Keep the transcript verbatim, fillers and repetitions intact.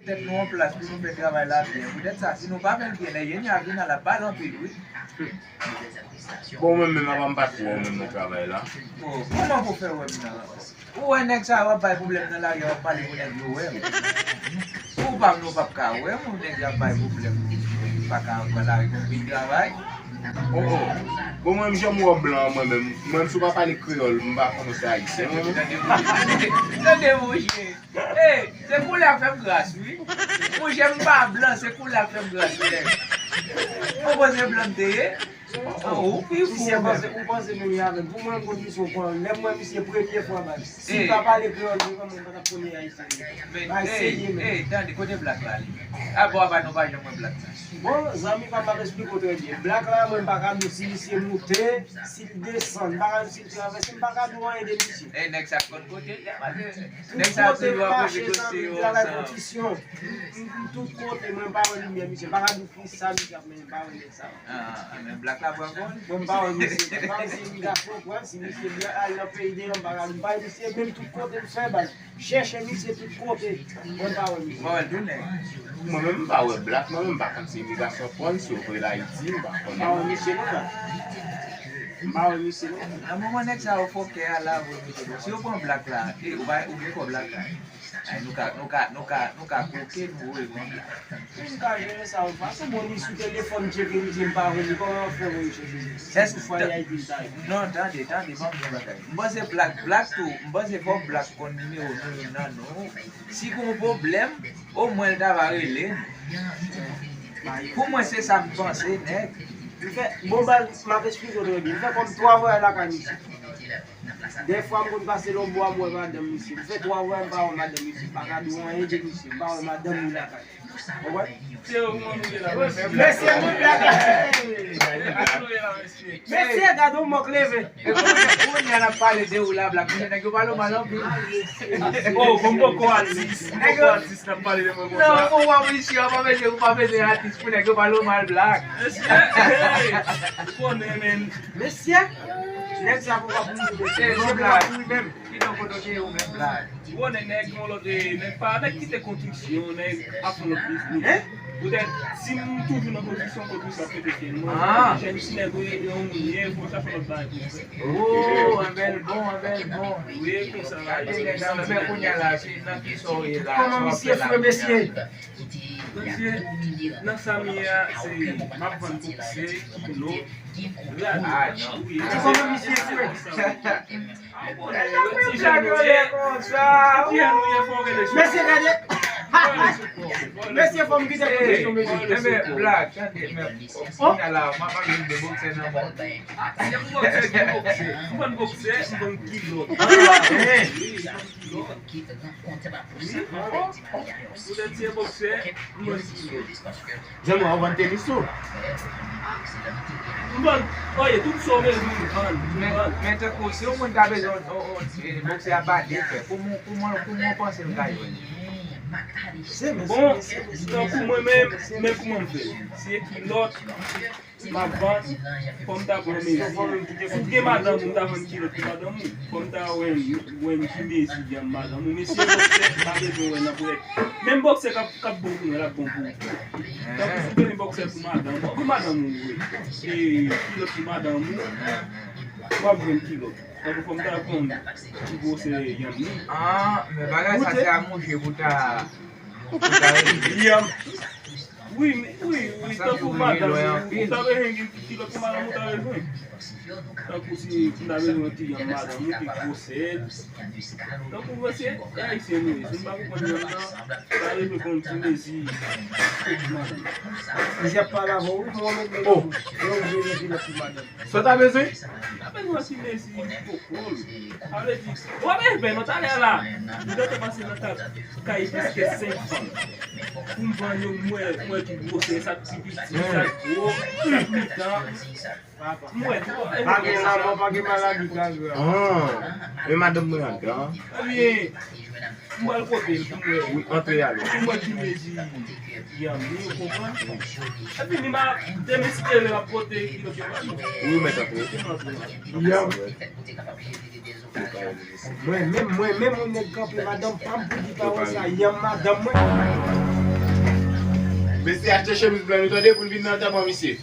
Tèt nou an plas pou nou fè travay la byen. Poutèt sa, si nou pa fè l byen, lè Yenya vin la, l ap pale anpil, wi. Bon, mwen menm, apa m pa t wè w menm nan travay la. Oh, kòman pou fè wè m nan? Ou wè nèg sa yo ap bay pwoblèm nan lari a, w ap pale pou nèg yo wè m. Ou pa m, nou p ap ka wè m, nèg yo ap bay pwoblèm. M pa ka pran lari pou m vin travay. Oh, oh. Bon, mwen menm, jan m wè w blan an, mwen menm, mwen menm, si w pa pale kreyòl, m pa konnen w se ayisyen, mwen menm. Tande, monchè. Hey, se koulè a k fè m gras, wi. Monchè, m pa blan, se koulè a k fè m gras, wi. Ou panse blan m te ye? Ou pi fou, Misye panse, ou panse menm jan avè m. Pou mwen, m konn misye yon pwoblèm. Lè m wè misye premye fwa, baz. Si l pa pale kreyòl, mwen, mwen pa t ap konnen ayisyen li ye. Baz, serye, men. Hey, tande, kote blak la, li? A bò, apa nou pa janm wè blak la? Bon, zanmi pa m, m ap esplike w trè byen. Blak la, mwen, m pa ka di w si misye moute, si l desann, m pa ka di w si l travèse, m pa ka di w anyen de misye. Hey, nèg sa konn kote l ye, pase Tout kote m mache, zanmi, m travay kontisyon. M, m, m tout kote, mwen, m pa wè limyè misye. M pa ka di w ki sa misye ap mennen, m pa wè nèg sa. Ah, men blak la pran kòl. Mwen, m pa wè misye. M pa wè si misye gason, pran, si misye byen al nan peyi deyò, m pa ka di, m pa wè misye, menm tout kote m fè, baz. Chèche misye tout kote, mwen, m pa wè misye. Mwen wè l tounen. Mwen menm, m pa wè blak, mwen menm, m pa konn si imigrasyon pran l, si yo voye l Ayiti, m pa konnen. M pa wè misye, non, la. M pa wè misye, non. Nan moman nèg sa yo fòkè a la, vre, mesye. Si yo pran blak la, e, ou pa, ou gen kò blak la. Ay, nou ka, nou ka, nou ka, nou ka koke, nou voye pran blak. M ka jere sa yon fason, bon, li sou telefòn, tcheke misye, m pa wè li, kòman w ap fè pou yo chèche misye? Si sou fwaye Ayiti, m ta ye. Non, tande, tande, ban m di yon bagay. M panse blak, blak tou, m panse fò blak konn nimewo nou youn nan nou. Si gen yon pwoblèm, omwen l ta va rele nou. Pou mwen, se sa m panse, nèg. M fè, bon, baz, m ap esplike w trè byen. M fè kòm twa vwayaj lakay misye. Dèfwa m konn pase lòtbò a, m wè madanm misye. M fè twa vwayaj m pa wè madanm misye. M pa ka di w anyen de misye. M pa wè madanm li lakay. Ou konprann? Mesye, nou blak la. Mesye, gade yon mòk leve. Kounye a n ap pale de ou la, blak. Mesye, nèg yo pale w mal anpil. Oh, bon, m poko atis. M poko atis, n ap pale de mwen konsa. Non, ou wè misye, ou pa bezwen, ou pa bezwen atis pou nèg yo pale w mal, blak. Mesye, hey, ou konnen, men. Mesye, nèg sa pou w ap mouri, mesye. Mesye, blak. Kidonk, kote w te ye ou menm, blak? Ou konnen nèg yon lòt, eh, nèg pa, nèg kite konstriksyon, nèg ap fè lòt biznis. Poutèt, si m toujou nan konstriksyon, konstriksyon ap pete fyèl mwen. Jèn si nèg yo ede yon moun ye, fò sa fè lòt bagay pou fè. Oh, anbèl bon, anbèl bon. Wi, konsa la. Gade nèg sa, men kounye a la, se nan ki sa w ye la? Kòman misye fwe, mesye? Mesye, nan sa m ye a, se m ap vann bokse, kilòt, rad. Wi, Kòman misye fwe? Ti jan nou ye, ti jan nou ye, fò w rele sou. Mesye, gade. Mesye, fò m kite konstriksyon, mesye. Enben, blak, tande, men, kounye a la, m ap pale de bokse nan mwen. Se pou bokse, pou bokse. M vann bokse, m vann kilòt. Wi, m vann kilòt. Wi, poutèt se bokse, m vann kilòt. Zanmi, w ap vann tenis tou? M vann, oye, tout sa w bezwen, m vann, m Men, vann. Men tankou, si yon moun ta bezwen yon, yon, yon, eh, bokse a pa de fè, kòman, kòman, kòman w panse l ka jwenn? Bon, tankou mwen menm, men kòman m fè. Se kilòt, m ap vann, fò m ta pran mezi. Si w gen madanm ou, m ta vann kilòt pou madanm ou. Fò m ta wè, wè m ki mezi yanm madanm ou. Mesye, bòksè pa bezwen wè nan pwèt. Menm bòksè k ap, k ap bon pou mwen, l ap bon pou ou. Tankou si w gen bòksè pou madanm ou, pou madanm ou, wi. E kilòt pou madanm ou, w ap jwenn kilòt. Tankou fò m ta konn ki gwosè yanm li. Ah, men bagay sa se a mouche pou ta, pou ta regle. Yanm. Wi, wi, wi, tankou madanm ou, ou ta bezwen gen kilòt pou madanm ou ta bezwen. Tankou si m ta bezwen yon ti yanm madanm ou, ki gwosè. Tankou mesye, e ayisyen nou ye, si m pa konprann yanm nan, ta bezwen konn ki mezi pou madanm. Misye ap pale avè w, wi, mwen menm, men ou bezwen gen kilòt pou madanm. Sa w ta bezwen? M ta bezwen ti mezi pou kò l. Sa vle di, w ap enben non talè la. M gentan pase nan kat kay jiske senk fanm. Pou m vann yo, m wè, m wè ki gwosè, sa k pi piti, sa k gwo, sa k mitan. M wè tou. Pa gen lanmò, pa gen maladi, pa gen. Ah, men madanm mwen anndan. Ebyen, m pral kote l pou m wè. Wi, antre ale. Pou m wè ki mezi yanm li, ou konprann? Epi li ma demen si Dye vle m ap pote kilòt yo ba nou. Wi, mèt antre. Yanm. Mwen menm, mwen menm, yon nèg kanpe madanm pa m pou di pawòl sa, yanm madanm mwen. achte chemiz blan nou tande pou n vin nan antanman misye.